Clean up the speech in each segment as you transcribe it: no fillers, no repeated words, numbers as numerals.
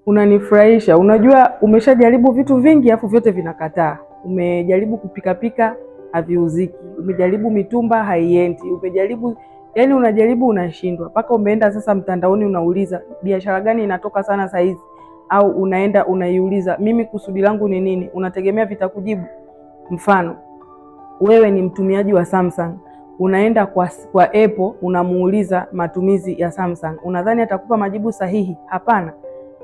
Unanifurahisha. Unajua umeshajaribu vitu vingi afu vyote vinakataa. Umejaribu kupikapika haviuziki, umejaribu mitumba haiendi, umejaribu yani, unajaribu unashindwa, mpaka umeenda sasa mtandaoni unauliza biashara gani inatoka sana saizi, au unaenda unaiuliza mimi kusudi langu ni nini? Unategemea vitakujibu? Mfano, wewe ni mtumiaji wa Samsung, unaenda kwa Apple unamuuliza matumizi ya Samsung, unadhani atakupa majibu sahihi? Hapana.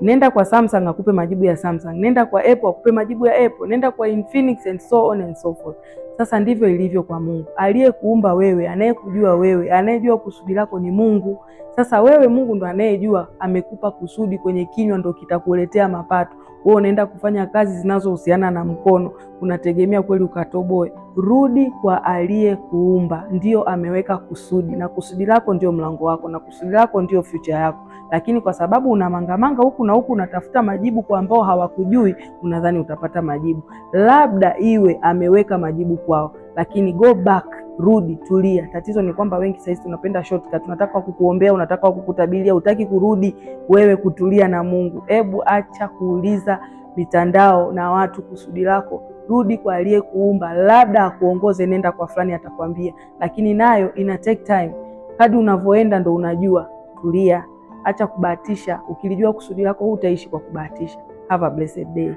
Nenda kwa Samsung akupe majibu ya Samsung, nenda kwa Apple akupe majibu ya Apple, nenda kwa Infinix and so on and so forth. Sasa ndivyo ilivyo kwa Mungu. Aliyekuumba wewe, anayekujua wewe, anayejua kusudi lako ni Mungu. Sasa wewe, Mungu ndo anayejua, amekupa kusudi kwenye kinywa ndo kitakuletea mapato. Wewe unaenda kufanya kazi zinazohusiana na mkono, unategemea kweli ukatoboe? Rudi kwa aliyekuumba, ndio ameweka kusudi, na kusudi lako ndio mlango wako, na kusudi lako ndio future yako. Lakini kwa sababu una mangamanga huku na huku, unatafuta majibu kwa ambao hawakujui, unadhani utapata majibu. Labda iwe ameweka majibu kwao, lakini go back, rudi, tulia. Tatizo ni kwamba wengi saizi tunapenda shortcut, tunataka kukuombea, unataka kukutabiria, hutaki kurudi wewe kutulia na Mungu. Hebu acha kuuliza mitandao na watu kusudi lako, rudi kwa aliyekuumba, labda akuongoze. Nenda kwa fulani atakwambia, lakini nayo ina take time. Kadri unavyoenda ndo unajua. Tulia, acha kubahatisha. Ukilijua kusudi lako hutaishi kwa kubahatisha. Have a blessed day.